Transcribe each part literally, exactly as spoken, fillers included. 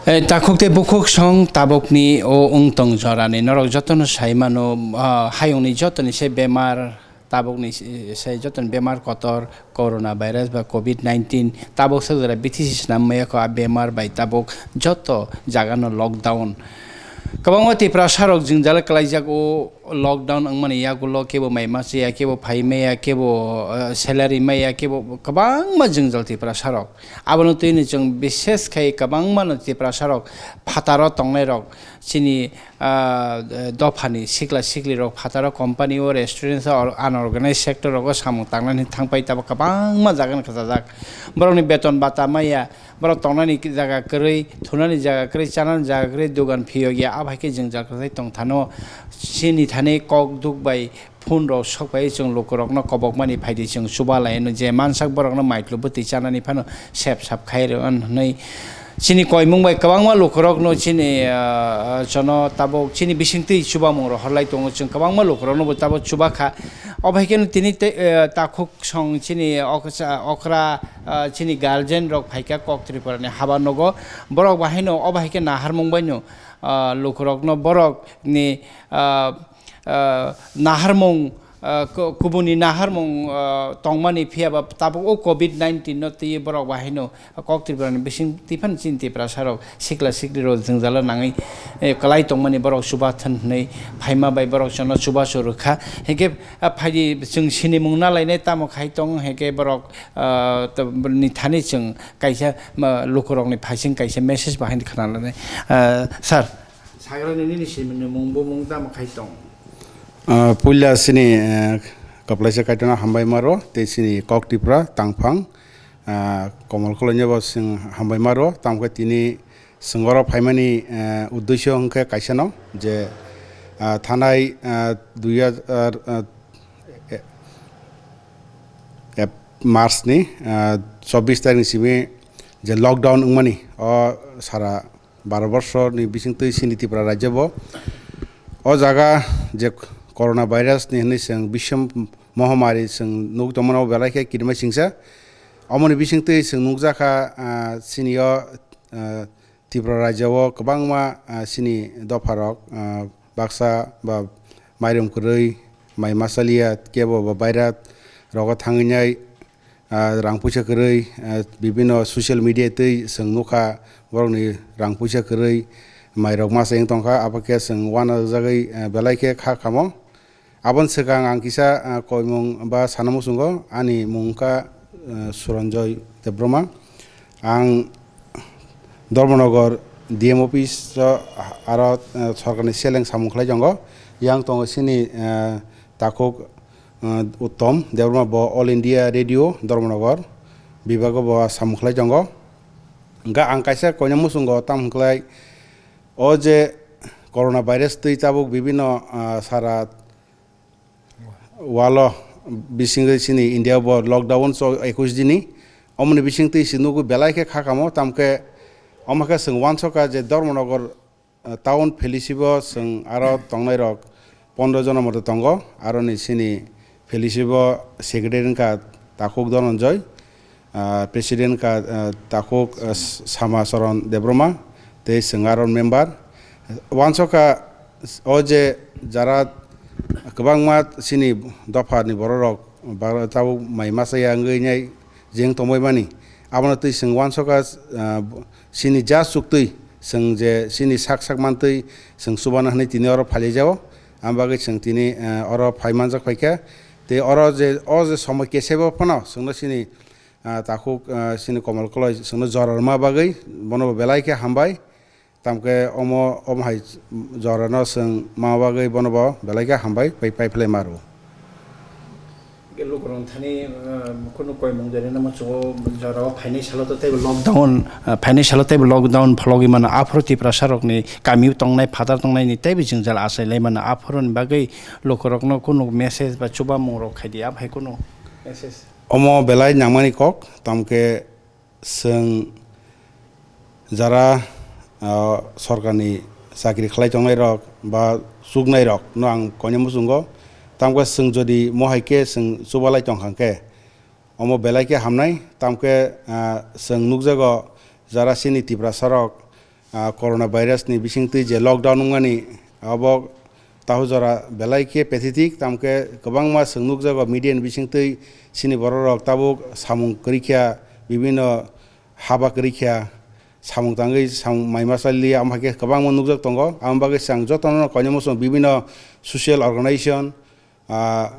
Eh, takhuk tei bukhuk song tabukni o wng tong jorani norok jotono sai mano, ah, hayungni jotoni se bemar, tabukni se, se jotoni bemar kotor, corona virus ba covid nineteen, tabuk se jora B T C swnam maya kho, a bemar bai tabuk joto jagano lockdown. Kwbangma Tiprasa rok jwngjal kwlaijak o lockdown wngmani yagulo, kebo mai masa ya, kebo phai maya, kebo, eh, salary maya, kebo kwbangma jwngjal Tiprasa rok. Abono twino chwng bishes khai kwbangma no Tiprasa rok phataro tongnai rok chini, ah, dophani sikla sikli rok phataro company o, restaurant o, unorganized sector rogo samung tangnani thangpai tabo kwbangma jaga ni khachajak. Borokni beton bata maya, borok tongnani jaga kwrwi, thunani jaga kwrwi, chanani jaga kwrwi, dogan phiyok ya, abo hai khe jwngjal kwrwi tong thano. Chini thani kok duk bai phone rok sok bai chwng lukurokno kobokmani phaidi chwng chuba lai no, je mansak borokno maiklu bwtwi chanani phano sep sap khai rw hwnwi chini koimung bai kwbangma lukurokno chini, ah, ah, chono tabuk chini bisingtwi chubamung rok horlai tongo, chwng kwbangma lukurokno bo tabuk chuba kha. Obo hai kheno tini tei, eh, takhuk song chini oksa-, okra, ah, chini guardian rok phaikha Kok Tripura ni haba nogo, borok bahaino obo hai khe naharmung bai no, ah, lukurokno borok ni, ah, ah, naharmung, ah, ku-, kubuni naharmung, ah, tongmani, phiya ba tabuk o covid nineteen no twi borok bahaino Kok Tripura ni bising twi phano chini Tiprasa rok sikla sikli rok jwngjalo nangwi, eh, kwlai tongmani borok chuba thun hwnwi phaima bai borok chono chubachu rwkha. Hinkhe, ah, phaidi chwng sinimung nalainai tamo khai tong, hinkhe borok, ah, to-, ni thani chwng kaisa, ma, lukurokni phaising kaisa message bahai khna lanai. Ah, sir, Sagrani nini sinimung bumung tamo khai tong? Ah, puila sini, eh, kwplaisa Kaitorno hambai maro, tei sini Kok Tipra tangphang, ah, Komol Koloino bo sing hambai maro, tamkhe tini singoro phaimani, eh, uddesyo hwnkhe kaisano je, ah, thanai, ah, dui hajar, ah, eh, eh, March ni, ah, chobbish tarikh ni simi je lockdown wngmani o sara Bharat borsho ni bisingtwi chini Tripura rajyo bo o jaga je corona virus ni hwnwi chwng biswm mohamari chwng nugwi tongmano belai khe kirima singsa. Omoni bisingtwi chwng nukjakha, ah, chini o, ah, Tripura rajyo o kwbangma, ah, chini dopharok, ah, baksa ba mairum kwrwi, mai masa liya, kebo ba baira rogo thangwi nai, ah, rang puisa kwrwi, ah, bibino social media twi chwng nukha, borokni rang puisa kwrwi, mairok masa wng tongkha, abo khe chwng uanajagwi, ah, belai khe kha kamo. Aboni swkang ang kisa, ah, koimung ba sana muchungo, ani mung wngkha, ah, Suranjoy Debbarma. Ang Dharmanagar D M office o aro, eh, sorkarni seleng samung khlai tongo. Yang tongo chini, eh, takhuk, eh, Uttom Debbarma, bo All India Radio Dharmanagar bibago bo samung khlai tongo. Hwnkhe ang kaisa koina muchungo tamo hwnkhlai o je corona virus twi tabuk bibino, eh, sara walo bisingtwi chini India bo lockdown so ekush dini. Omoni bisingtwi se nugwi belai khe kha kamo, tamkhe omo khe chwng uansukha je Dharmanagar, eh, town fellowship o chwng aro tongnai rok pondro jona moto tongo, aroni chini fellowship o secretary wngkha Takhuk Dhananjoy. Ah, president ka, ah, takhuk, ah, Sama Charan Debbarma, tei chwng aro member. Uansukha o je jara kwbangma chini dopha ni borok rok ba tabuk mai masa ya wngwi nai jeng tongbai mani. Abono twi chwng uansukha, ah, chini ja chuktwi chwng je chini sak sak mantwi chwng chubana hwnwi tini oro phailaijao. Ang bagwi chwng tini, ah, oro phai manjak phaikha. Tei oro je, o je somoi kesebo phano chwngno chini ah, takhuk, ah, chini Komol Koloi chwngno jora rwma bagwi bono bo belai khe hambai. Tamkhe omo, omo hai jora no chwng ma bagwi bono bo belai khe hambai pai, pai phlai ma rw. Lukurok thani, ah, kunu koimung dere no muchungo jora o phainai salo to teibo lockdown, ah, phainai salo teibo lockdown phologwi mano. Aphuru Tiprasa rokni kami tongnai, phatar tongnai ni teibo jwngjal achai lai mano. Aphuru ni bagwi lukurok no kunu message ba chubamung rok khai di, abo hai kunu message. Omo belai nangmani kok, tamkhe chwng jara, ah, sorkarni chakri khlai tongnai rok ba chuknai rok no ang koinwi muchungo. Tamkhe chwng jodi mo hai khe chwng chubalai tongkha khe, omo belai khe hamnai. Tamkhe, ah, chwng nukjago jara chini Tiprasa rok, ah, corona virus ni bisingtwi je lockdown wngmani, abo tahu jora belai khe pathetic, tamkhe kwbangma chwng nukjago media ni bisingtwi chini borok rok tabuk samung kwrwi kha, bibino haba kwrwi kha, samung tangwi samung mai ma chaliya, amo hai khe kwbangma nukjak tongo. Amo bagwi chwng jotono koinwi muchung bibino social organization, ah,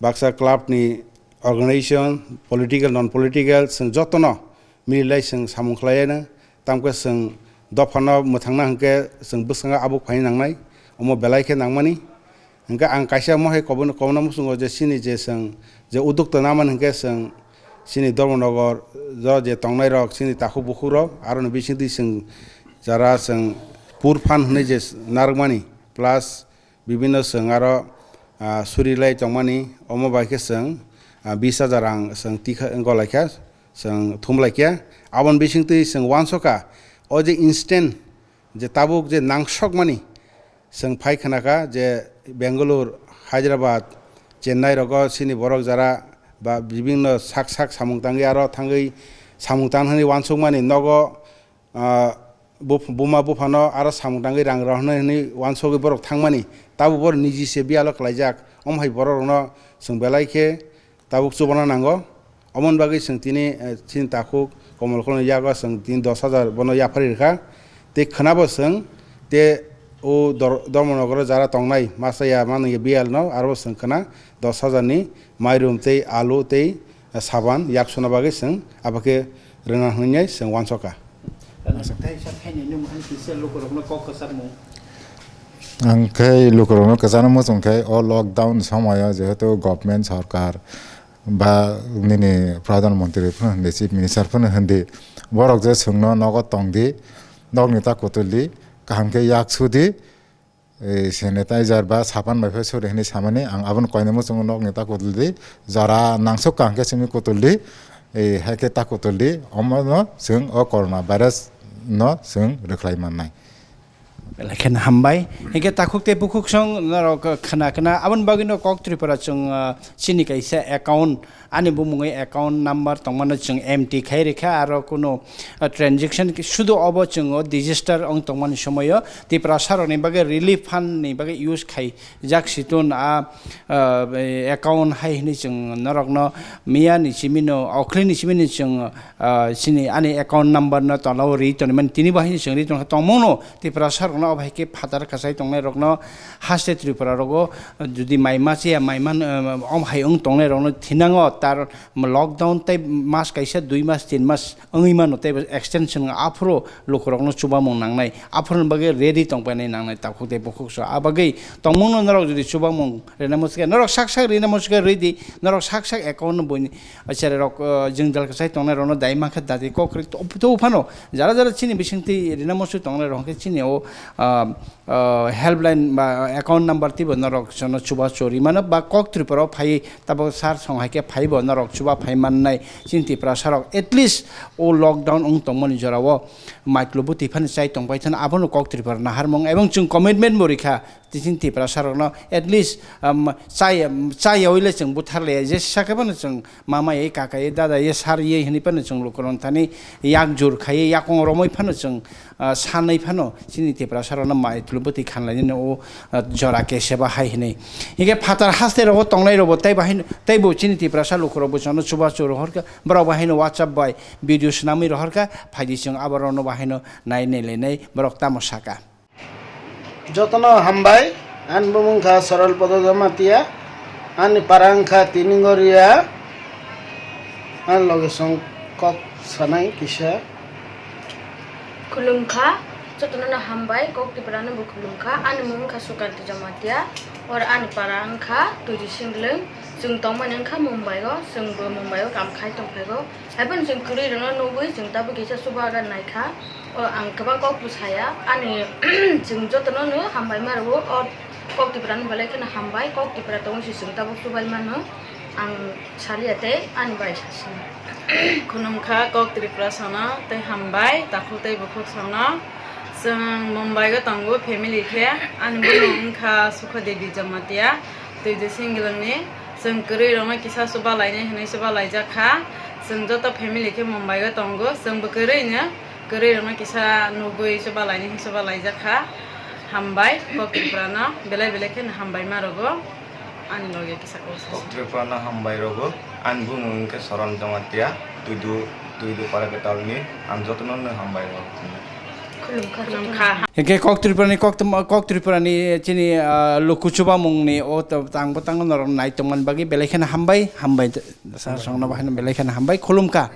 baksa club ni organization, political, non political, chwng jotono mililai chwng samung khlaiya no. Tamkhe chwng dophano mwthangna hwnkhe chwng bwskango abuk phaina nangnai, omo belai khe nangmani. Hwnkhe ang kaisa mohai kobon-, kobona muchungo je chini je chwng je udukta namani hwnkhe chwng chini Dharmanagar o je tongnai rok, chini takhuk bukhuk rok, aroni bisingtwi chwng jara chwng pur phan hwnwi je narwkmani, plus bibino chwng aro, ah, suri lai tongmani, omo bai khe chwng, ah, bis hajar rang chwng tikha, golaikha, chwng thumlaikha. Aboni bisingtwi chwng uansukha, o je instant je tabuk je nangsokmani, chwng phai khnakha je Bangalore, Hyderabad, Chennai rogo chini borok jara ba bibino sak sak samung tangwi aro thangwi samung tang hwnwi uansukmani nogo, ah, buph-, buma buphano aro samung tangwi rang rohornai hwnwi uansugwi borok thangmani, tabuk borok niji se biyalo klaijak. Omo hai borok rokno chwng belai khe tabuk chubana nango. Omoni bagwi chwng tini, eh, chini takhuk Komol Koloni yago chwng tini dos hajar bono yapharwi rwkha. Tei khwnabo chwng te o Dor-, Dharmanagar o jara tongnai masa ya mano ya biyal no aro chwng khwna dos hajar ni mairum tei alu tei, eh, saban yak suna bagwi chwng abo khe rwna hwnwi chwng uansukha. Tei sa phainai nwng hai kisa lukurokno kok kwchakmung. Ang khe lukurokno kwchakno muchung khe o lockdown somoyo jehetu government sorkar ba nini Pradhan Mantri phano hindi, Chief Minister phano hindi, borok je chwngno nogo tongdi, nokni ta kutuldi, kaham khe yak sudi, eh, sanitizer ba sapan bai phai suri hwnwi samani ang abono koinwi muchungo nokni ta kutuldi, jora nangsuk kaham khe simi kutuldi, eh, hai khe ta kutuldi, omono chwng o corona virus no chwng rwkhlai mannai. Belai kheno hambai. Hinkhe takhuk tei bukhuk song norok khna khna. Aboni bagwino kok Tripura chwng, ah, chini kaisa account, ani bumungwi account number tongmano chwng empty khai rikha, aro kuno, ah, transaction sudu obo chwng o disaster wng tongmani somoyo Tiprasa rokni bagwi relief fund ni bagwi use khaijak situn a, ah, account hai hwnwi chwng norokno miya ni simino, okhli ni simino chwng, ah, chini ani account number no tola o ri tongmani tini bo hai chwng ri tongkha tongmungno Tiprasa rokno obo hai khe phatar kwchai tongnai rokno haste Tripura rogo jodi mai ma chaya mai man, eh, om hai wng tongnai rokno thinango tar lockdown tei mas kaisa dui mas tin mas wngwi mano tei extension aphuru lukurokno chubamung nangnai aphuru bagwi ready tongpainai nangnai takhuk tei bukhuk so a bagwi tongmungno norok jodi chubamung rina muchkhe norok sak sak rina muchkhe ridi norok sak sak account no boni chererok, eh, jwngjal kwchai tongnai rokno dai mankhe dati kok kwrwi to phano jara jara chini bisingtwi rina muchung tongnai rok hwnkhe chini o, ah, ah, helpline ba account number twibo norok jono chubachu rimano ba kok Tripura o phai tabuk sar song hai khe phaibo norok chuba phai mannai chini Tiprasa rok at least o lockdown wng tongmani jorao maitwlwi bwtwi phano chai tongpai thani abono kok Tripura naharmung ebong chwng commitment bo rikha. Tei chini Tiprasa rokno at least, um, chaya, chayawi le chwng butharlaiya, jesa khe phano chwng mama ye, kaka ye, dada ye, sir ye hwnwi phano chwng lukurok thani yak jur khai yakung romwi phano chwng, ah, sanwi phano chini Tiprasa rokno maitwlwi bwtwi khanlainani o, ah, jora keseba hai hwnwi. Hinkhe phatar haste rogo tongnai rokbo tei bahai teibo chini Tiprasa lukurok bo chwngno chubachu rohorkha, borok bahaino WhatsApp bai video swnamwi rohorkha, phaidi chwng aborokno bahaino nai nailainai borok tamo saka. Jotono hambai, ani bumung kha Sorol Podo Jamatia, ani para wngkha Tiningoria, ani loge song kok sanai kisa. Khulumkha, jotono no hambai, kok Tiprano bo khulumkha, ani mung wngkha Sukanti Jamatia, or ani para wngkha Tuji Singlwng, chwng tongmani wngkha Mumbai o, chwng bo Mumbai o kam khai tongphai o. Haiphano chwng kwrwi rokno nugwi chwng tabuk kisa chubagra naikha. O ang kwbang kok bwsaya. Ani chwng jotono no hambai ma rwo. O kok Tiprano belai kheno hambai. Kok Tipra tongwi se chwng tabuk chubai mano. Ang salia tei ani bai sasino. Khulumkha kok Tripura sono tei hambai takhuk tei bukhuk sono. Chwng Mumbai o tongo family khe. Ani bumung wngkha Sukha Devi Jamatia. Twi de singlwngni chwng kwrwi rokno kisa chuba lainai hwnwi chuba laijak kha. Chwng joto family khe Mumbai o tongo. Chwng bo kwrwino Kwrwi rokno kisa nugwi chuba laini hinwi chuba laijak kha. Hambai, kok Tripura no belai belai kheno hambai ma rogo. Ani loge kisa kok sa. Kok Tripura no hambai rogo. Ani bumung wngkhe Soron Jamatia, Tuidu, Tuidu Para Kwtal ni. Ang jotono no hambai rogo. Khulum kha. Khulum kha. Hingke kok Tripura ni kok, kok Tripura ni chini, ah, luku chuba mung ni o tang bo tang norok nai tongmani bagwi belai kheno hambai, hambai. Sir songno bahai no belai kheno hambai, khulum kha.